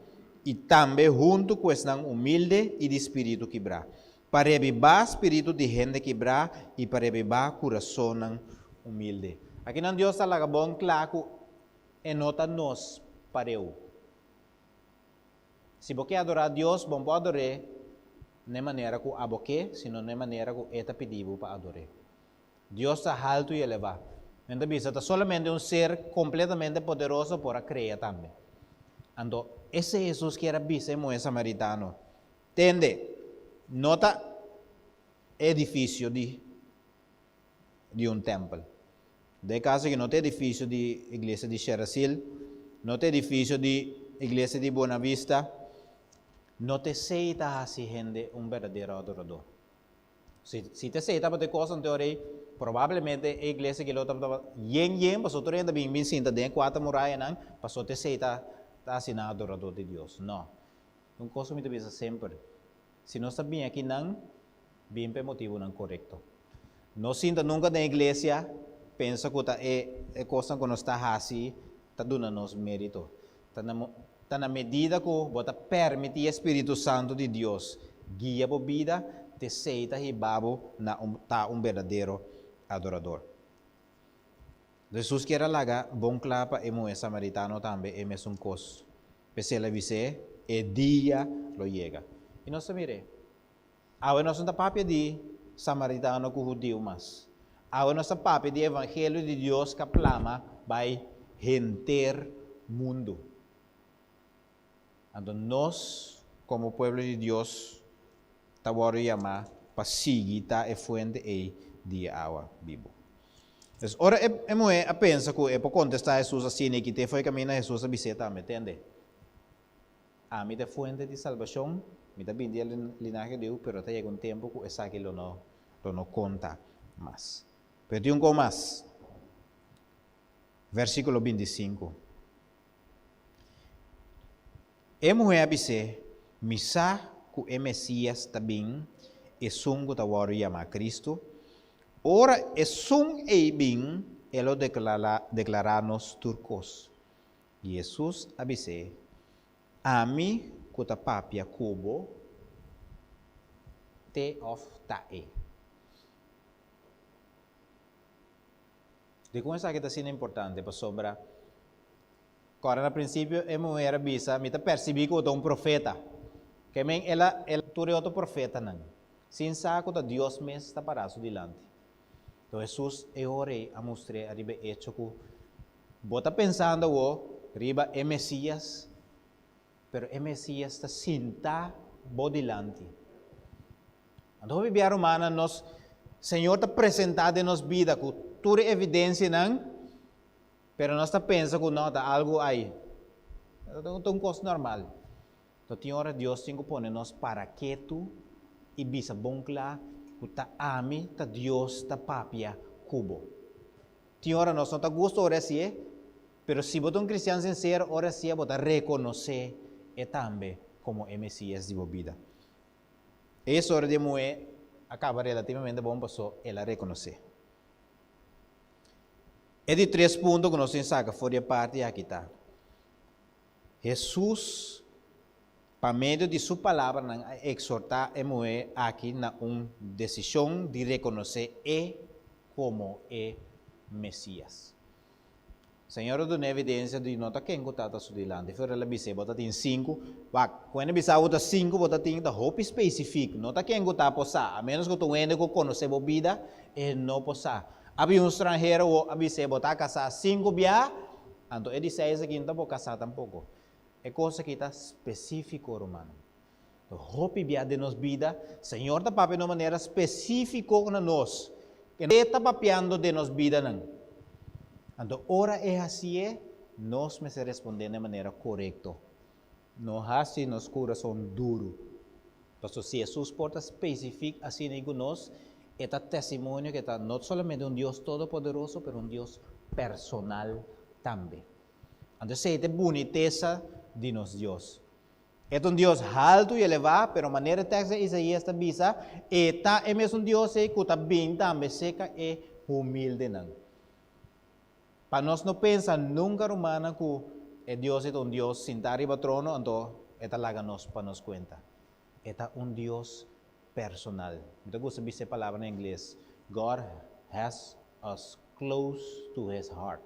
i tambe huntu ku esnan humilde i di spiritu kibrá, pa rebibá spiritu di hende kibrá i pa rebibá kurasonnan humilde. Akinan Dios ta laga bon kla ku e no ta nos pareu. Si bo ke adorá Dios, bo no por ador'é n'e manera ku abo ke, sino n'e manera ku e ta pidi bo pa ador'é. Dios ta haltu i elevá. Men ta bisa ta solamente un ser kompletamente poderoso por a krea tambe. Anto, esei Hesus kier a bisa e muhé samaritano, Tende, no ta edifisio di di un tèmpel. Den e kaso aki no ta edifisio di iglesia di Sherasil, no ta edifisio di iglesia di Buena Vista, no ta esei ta hasi hende un berdadero adoradó. Si, si ta esei tabata e kos anto rei, probablemente e iglesia aki lo tabata yen yen, pasobra tur hende a bin bin sinta den e kuater murayanan, pasobra ta esei ta ta hasi nan adoradó di Dios. No. Un kos ku mi ta bisa semper, si nos ta bin akinan, bin pa e motibunan korekto. No sinta nunka den iglesia pensa ku ta e e kosnan ku nos ta hasi ta duna nos mérito. Ta na ta na medida ku bo ta permití e spiritu santu di Dios guia bo bida, t'esei ta hiba bo na un ta un berdadero adorador. Hesus kier a laga bon kla pa e muhé samaritano tambe e mesun kos. P'esei el a bis'é, E dia lo yega. I nos ta mir'é. Awe nos no ta papia di samaritano ku hudiu mas. Awe nos ta papia di evangelio di Dios k'a plama bai henter mundu. Anto nos komo pueblo di Dios ta wòrdu yamá pa sigui ta e fuente ei di e awa bibu. Pues ora e muhé a pensa ku e por kontestá Hesus asina i kit'é for e kaminda, Hesus a bis'é tambe, Tende, Ami ta e fuente di salbashon, mi ta bini di e linahe di Dios, pero ta yega un tempu ku esaki lo no lo no konta mas. Pero tin un kos mas. Versíkulo 25. E muhé a bis'é, Mi sa ku e Mesías ta bin, esun ku ta wòrdu yamá Kristu. Ora esun ei bin, e lo deklará nos tur kos. Hesus a bis'é, Ami ku ta papia ku bo te òf ta e. Dikon esaki ta asina importante? Pasobra kòrda na prinsipio e muher a bisa, Mi ta persibí ku bo ta un profeta. Ke men el a el tur e otro profetanan, sin sa ku ta Dios mes ta pará su dilanti. Enton Hesus e ora ei a mustr'é ariba e echo ku Bo ta pensando awo riba e Mesías, pero e Mesías ta sintá bo dilanti. Anto hopi bia rumannan nos Señor ta presentá den nos bida ku tur e evidensianan, pero nos ta pensa ku no, ta algu ai. Ta un kos normal. To tin ora Dios tin ku pone nos para ketu i bisa bon kla ku ta ami ta Dios ta papia ku bo. Tin ora nos no ta gusta ora hasié, pero si bo ta un cristian sincero, ora hasié bo ta reconoce e tambe como e Mesias di bo bida. E historia di e muhé a caba relativamente bon paso el a reconoce. E di tres punto cu nos tin saca for di e parti aki ta, Hesus pa medio di su palabranan a exhorta e muhé aki na un decision di reconoce e komo e Mesias. Señor a duna evidensia di no ta ken ku tata su dilanti. Fero el a bis'é, Bo ta tin sinku. Wak, ku hende bisa bo ta sinku bo ta tin, ta hopi spesifik. No ta ken ku ta por sa. A ménos ku ta un hende ku konosé bo bida, e no por sa. A bin un stranhero wou a bis'é, Bo ta kasá sinku bia, anto e di seis aki no ta por kasá tampoko. E kos aki ta spesífiko, rumannan. Hopi bia den nos bida, Señor ta papia na un manera spesífiko na nos. E ta papiando den nos bidanan. Anto ora E hasié, nos mester respondé na e manera korekto. No hasi nos kurason duru. Pasobra si Hesus por ta spesifik asina ku nos, e ta testimonio ku e ta no solamente un Dios todopoderoso, pero un Dios personal tambe. Anto esei ta e bunitesa di nos Dios. E ta un Dios haltu i elevá, pero manera e tekst di Isaías ta bisa, e ta e mesun Dios ei ku ta bin tambe serka e humildenan. Pa nos no pensa nunka, rumannan, ku e Dios ei ta un Dios sintá riba trono, anto e ta laga nos pa nos kuenta. E ta un Dios personal. Mi ta gusta bisa e palabra na ingles, God has us close to his heart.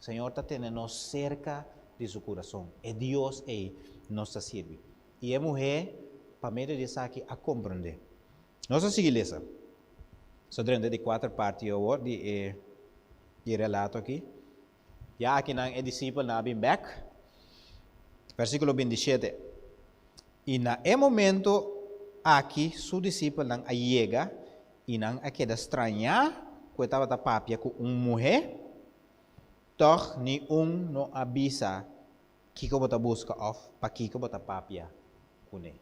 Señor ta tene nos serka di su kurason. E Dios ei nos ta sirbi. I e muhé, pa medio di esaki, a komprondé. Nos a sigui lesa. Nos a drenta di kuater parti awor di e di e relato aki. Ya akinan e disipelnan a bin bèk. Versíkulo bintishete, I na e momento aki su disipelnan a yega i nan a keda strañá ku e tabata papia ku un muhé. Tòg ni un no a bisa, Kiko bo ta buska òf pakiko bo ta papia kuné?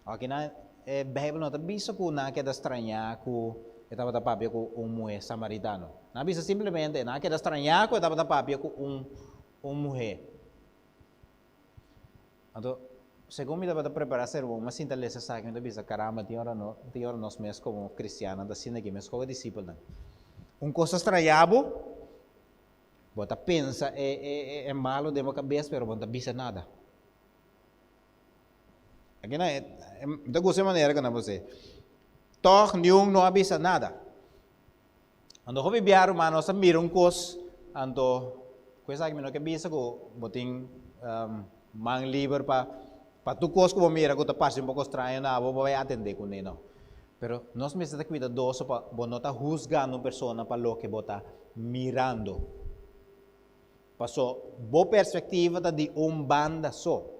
Aki nan e Beibel no ta bisa ku nan a keda strañá ku e tabata papia ku un muhé samaritano. Nan a bisa simplemente nan a keda strañá ku e tabata papia ku un un muhé. Anto, segun mi tabata prepará sermon, mi a sinta lesa esaki, mi ta bisa, Caramba, tin ora no, tin ora nos mes komo kristiannan ta sinti aki mes komo disipelnan. Un kos ta strañá bo, bo ta pensa e e e malu den bo kabes, pero bo no ta bisa nada. Aki nan, mi ta gusta e manera ku nan por sey. Tòg niun no a bisa nada. Anto hopi bia ruman nos a mira un kos, anto ku esaki mi no ke bisa ku bo tin man liber pa pa tur kos ku bo mira ku ta parse un poko straño na bo, bo bai atendé kuné no. Pero nos mester ta kuidadoso pa bo no ta husgando un persona pa loke bo ta mirando. Paso bo perspektiva ta di un banda so.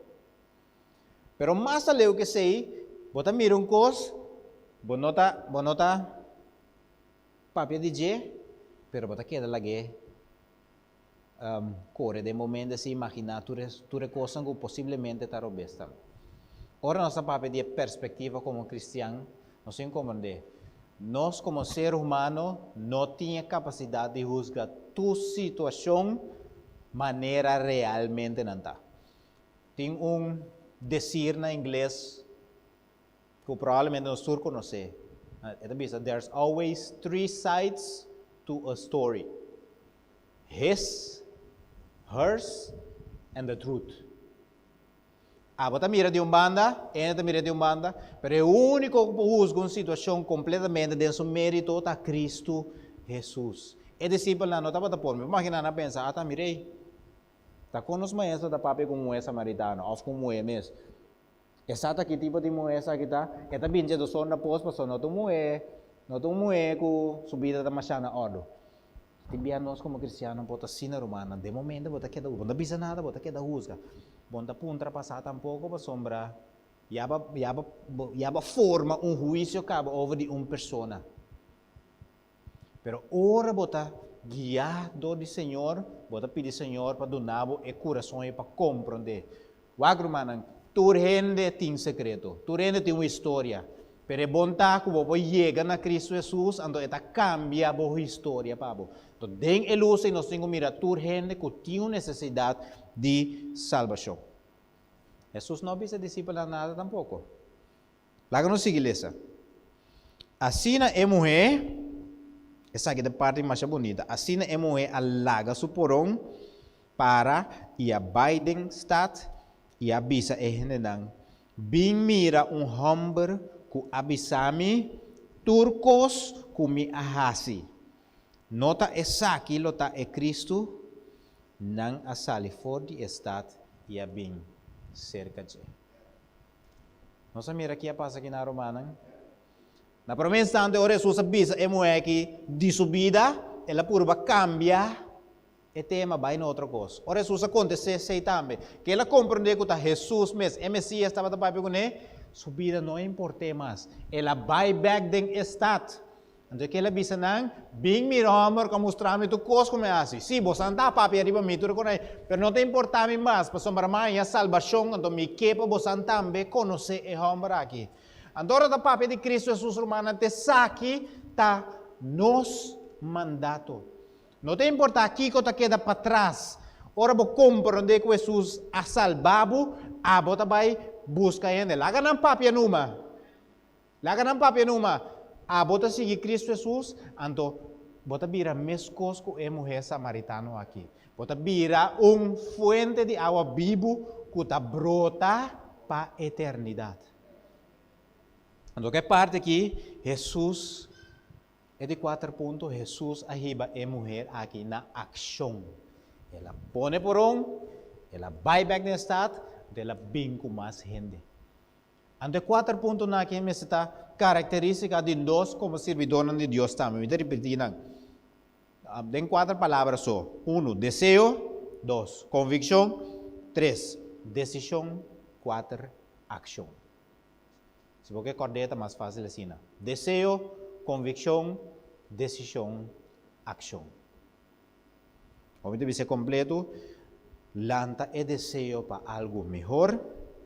Pero mas aleu ku esei, bo ta mira un kos, bo no ta bo no ta Papia di dje, pero bo ta keda lag'é kore den bo mente si imaginá tur e tur e kosnan ku posiblemente ta robes tambe. Ora nos ta papia di e perspektiva komo kristian, nos tin komprendé, nos komo ser humano no tin e kapasidat di husga tur situashon manera realmente nan ta. Tin un desir na ingles ku probablemente nos tur konosé. E ta bisa, There's always three sides to a story, his, hers, and the truth. Abo ta mira di un banda, ene ta mira di un banda, pero e úniko ku por husga un situashon kompletamente den su mérito ta Kristu Hesus. E disipelnan no tabata por. Mi por imaginá nan a pensa, Ata mir'ei, ta kon nos maestro ta papia ku un muhé samaritano òf ku un muhé mes? E sa ta ki tipo di muhé esaki ta? E ta bin dje dos or na pos pasobra no ta un muhé, no ta un muhé ku su bida ta mashá na òrdu. Tin bia nos komo kristiannan por ta asina rumannan, den momento bo ta keda bo no ta bisa nada bo ta keda husga. Bo no ta puntra pasá tampoko pasobra ya bo ya bo ya bo a forma un huisio kaba over di un persona. Pero ora bo ta guiá dor di Señor, bo ta pidi Señor pa duna bo e kurason ei pa komprondé. Wak rumannan, tur hende tin sekreto, tur hende tin un historia, pero e bon ta ku bo por yega na Kristu Hesus, anto e ta kambia bo historia pa bo. Anto den e lus ei nos tin ku mira tur hende ku tin un nesesidat di salbashon. Hesus no a bisa e disipelnan nada tampoko. Laga nos sigui lesa. Asina e muhé, esaki ta parti masha bunita, asina e muhé a laga su poron para i a bai den stat i a bisa e hendenan, Bin mira un hòmber ku a bisa mi tur kos ku mi a hasi. No ta esaki lo ta e Kristu? Nan a sali for di e stat i a bin serka dje. Nos a mira ki a pasa aki na Romanan. Na promé instante ora Hesus a bisa e muhé aki di su bida, el a purba kambia e tema bai na otro kos. Ora Hesus a kontest'é esei tambe, ke el a komprendé ku ta Hesus mes, e Mesias, tabata papia kuné, su bida no a import'é mas. El a bai bèk den e stat. Anto e kela bisa nan, Bin mira hòmber ku a mustra mi tur kos ku mi a hasi. Sí, boso a papia riba mi tur e kos ei, pero no ta importá mi mas, pasobra mi a haña salbashon, anto mi ke pa boso tambe konosé e hòmber aki. Anto ora ta papia di Kristu Hesus, rumannan, ta esaki ta nos mandato. No ta importá kiko ta keda patras. Ora bo komprondé ku Hesus a salba bo, abo ta bai buska hende. Laga nan papia numa. Laga nan papia numa. Abo ta sigui Kristu Hesus, anto bo ta bira meskos ku e muhé samaritano aki. Bo ta bira un fuente di awa bibu ku ta brota pa eternidat. Anto ku e parti aki, Hesus, e di kuater punto, Hesus a hiba e muher aki na akshon. El a pone poron, el a bai bèk den e stat, anto el a bin ku mas hende. Anto e kuater puntonan aki mester ta karakterístika di nos komo sirbidónan di Dios tambe. Mi ta ripití nan den kuater palabra so. Unu, deseo. Dos, konvikshon. Tres, desishon. Kuater, akshon. Si bo ke kòrd'é ta mas fásil asina. Deseo, konvikshon, desishon, akshon. Hopi ta bisa kompletu, lanta e deseo pa algu mihor.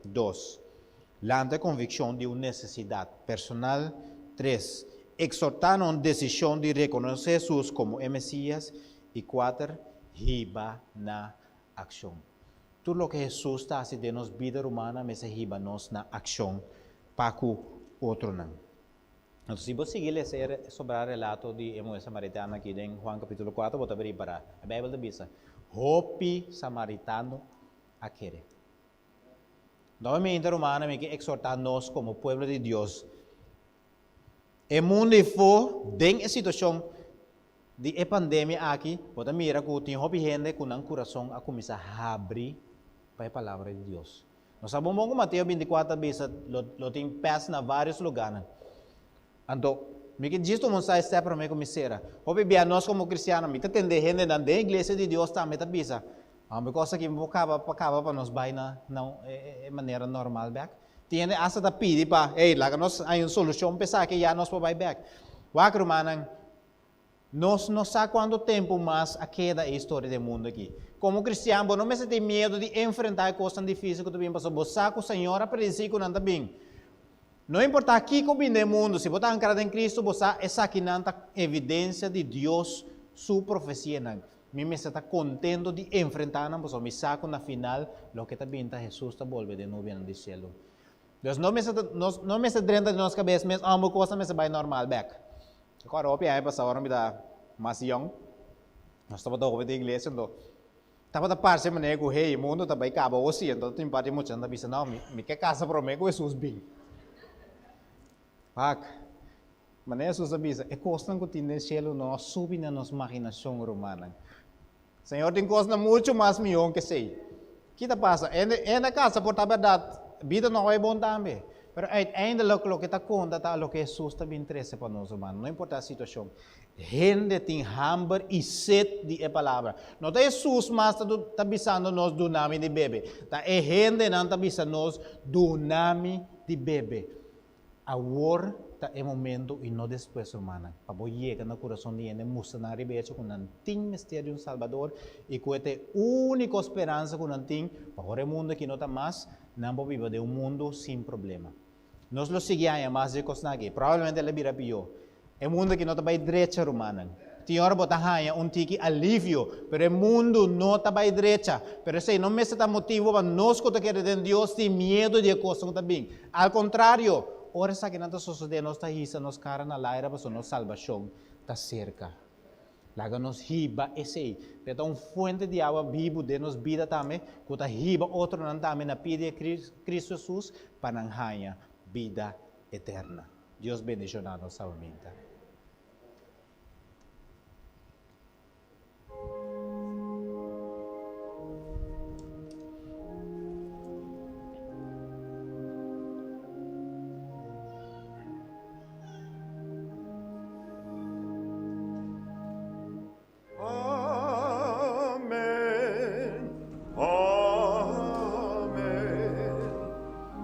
Dos, lanta e konvikshon di un nesesidat personal. Tres, eksortá na un desishon di rekonosé Hesus komo e Mesias. I kuater, hiba na akshon. Tur loke Hesus ta hasi den nos bida rumana mester hiba nos na akshon pa ku otronan. Anto si bo sigui lesa e sobrá relato di e muhé samaritano aki den Juan kapítulo kuater, bo ta ripará, e Beibel ta bisa, Hopi samaritano a kere. Nòbamente, rumannan, mi ke eksortá nos komo pueblo di Dios, E mundu ifó den e situashon di e pandemia aki, bo ta mira ku tin hopi hende ku nan kurason a kuminsá habri pa e Palabra di Dios. Nos sa bon bon ku Mateo bintikuater ta bisa lo lo tin pèst na vários lugánan. Anto, mi ke djis tuma un side step promé ku mi sera. Hopi bia nos komo kristiano, mi ta tende hendenan den iglesia di Dios tambe ta bisa, Hombre, kos aki mi por kaba pa kaba pa nos bai na na e manera normal bèk. Tin hende asta ta pidi pa, hey, laga nos haña un solushon pa esaki ya nos por bai bèk. Wak, rumannan, nos no sa kuantu tempu mas a keda e historia di e mundu aki. Komo kristian, bo no mester tin miedu di enfrentá e kosnan difísil ku ta bin pasobra bo sa ku Señor a predisí ku nan ta bin. No importá kiko bin den mundu, si bo ta ankrá den Kristu, bo sa esakinan ta evidensia di Dios su profesianan. Mi mester ta kontento di enfrentá nan pasobra mi sa ku na final loke ta bin ta Hesus ta bolbe den nubianan di shelu. Dus no mester ta nos no mester drenta den nos kabes mes amo kosnan mester bai normal bèk. Rekòrda hopi aña pasá ora mi ta mas yòn, nos tabata hopi den iglesia anto tabata parse manera ku hey e mundu ta bai kaba awo si anto tin parti muchanan ta bisa no mi mi ke kasa promé ku Hesus bin. Wak. Manera Hesus a bisa, e kosnan ku tin den shelu no a subi na nos maginashon, rumannan. Señor tin kosnan muchu mas mihó ke esei. Ki ta pasa? E na kasa por ta bèrdat, bida no a bai bon tambe. Pero uiteindelijk loke ta konta ta loke Hesus ta bin trese pa nos, rumannan. No importá e situashon. Hende tin hamber i set di e palabra. No ta Hesus mas ta ta bisando nos duna mi di bebe. Ta e hendenan ta bisa nos duna mi di bebe. Awor ta e momento i no despues, rumannan, pa bo yega na kurason di hende, mustra nan riba e echo ku nan tin mester di un Salbador i ku e ta e úniko speransa ku nan tin pa ora e mundu aki no ta mas, nan por biba den un mundu sin problema. Nos lo sigui haña mas di e kosnan aki. Probablemente el a bira pió. E mundu aki no ta bai drecha, rumannan. Tin ora bo ta haña un tiki alivio, pero e mundu no ta bai drecha. Pero esei no mester ta motibu pa nos ku ta kere den Dios tin miedu di e kosnan ku ta bin. Al kontrario, ora esakinan ta sosodé nos ta hisa nos kara na laira pasobra nos salbashon ta serka. Laga nos hiba esei. P'e ta un fuente di awa bibu den nos bida tambe ku ta hiba otronan tambe na pia di e Kristu Hesus pa nan haña bida eterna. Dios bendiciona nos sabaminta. Amen. Amen.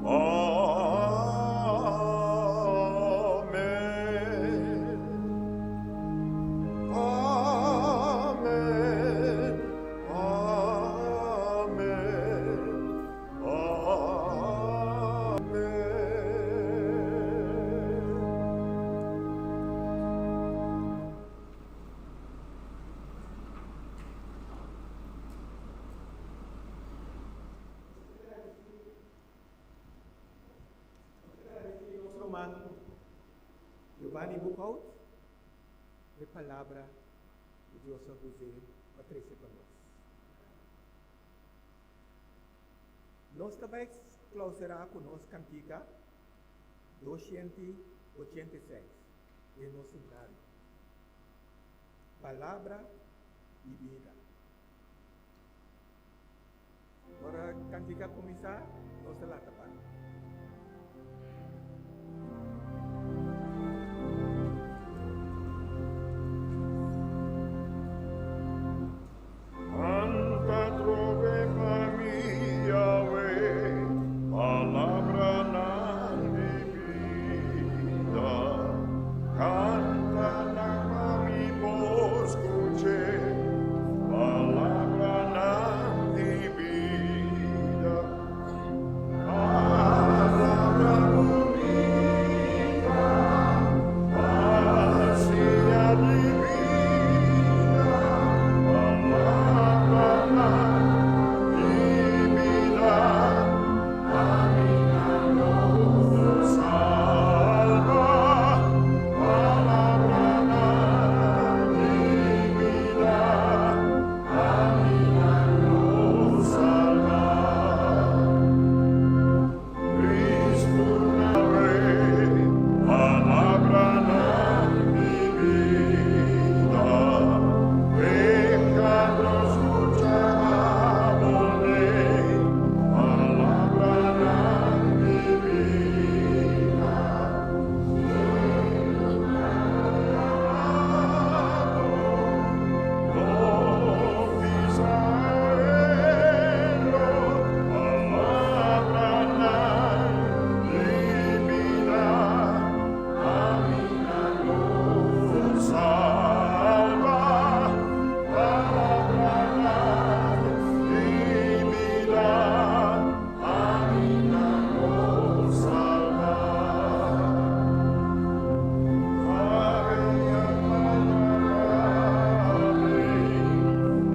Amen. Boekhoudt e palabra ku Dios a us'é pa trese pa nos. Nos ta bai klauserá ku nos kantika 286 den nos himnario. Palabra di bida. Ora kantika kuminsá, nos ta lanta para. Canta trobe pa mi, Yahweh, palabranan di bida. Canta nan pa mi por scuché, palabranan di bida. Palabra bunita, pasia di bida. Palabranan di bida, a mi lo salba. Palabranan di bida, a mi lo salba. Cristo Yahweh, palabranan di bida. Pecado scucha abone, palabranan di bida. Lo pisarelo, palabranan di bida, a mi lo salba. Palabranan di bida, a mi lo salba. Ave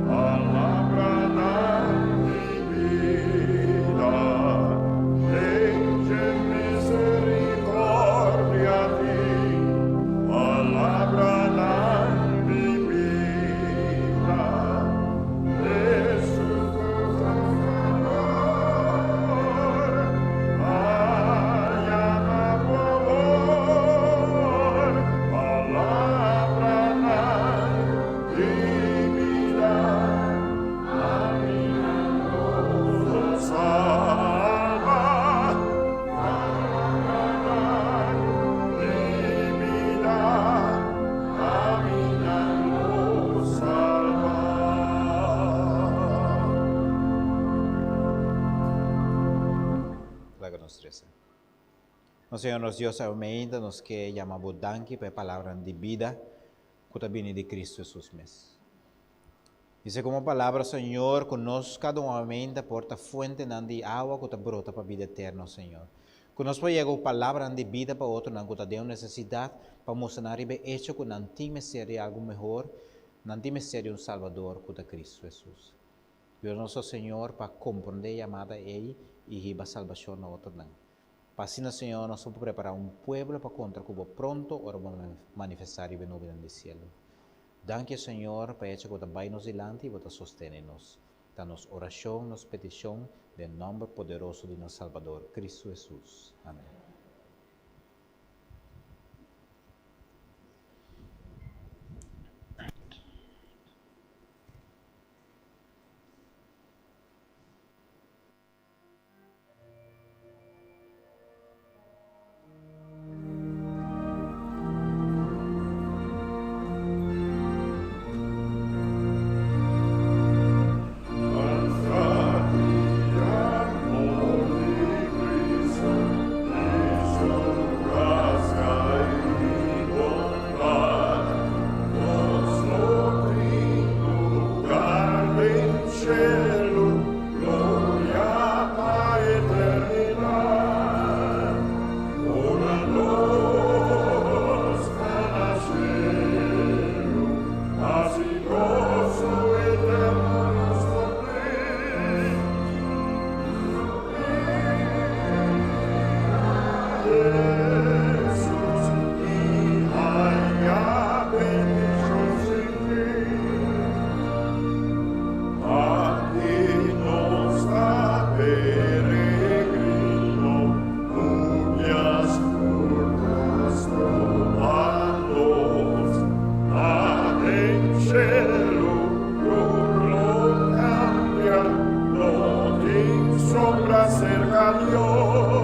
Palabranan di bida, Legge misericordia di, Palabranan di bida, Jesus Salvador, Llama por Palabranan di bida, a mi lo salba. Palabranan di bida, a mi lo salba. Laga nos resa. Nos Señor, nos Dios, ainda nos ke yama bo danki pa e palabra di bida ku ta bini di Cristo Jesus mes. Dice komo palabra, Señor, ku nos kada un ainda por ta fuentenan di awa ku ta brota pa bida eterno, Señor. Ku nos por yega palabra di bida pa otronan ku ta den nesesidat pa mustra nan riba echo ku nan tin mester di algu mihó, nan tin mester di un Salbador ku ta Cristo Jesus. Dios nos Señor pa komprondé yamada ei i hiba salbashon na otronan. Pa asina, Señor, nos por prepará un pueblo pa kontra ku bo pronto ora bo manifestá riba nubia di shelu. Danki, Señor, pa echo ku ta bai nos dilanti i bo ta sostené nos. Ta nos orashon, nos petishon, den nòmber poderoso di nos Salbador, Cristo Jesus. Amèn. Alzati, amor di Cristo. sombra serka Dios.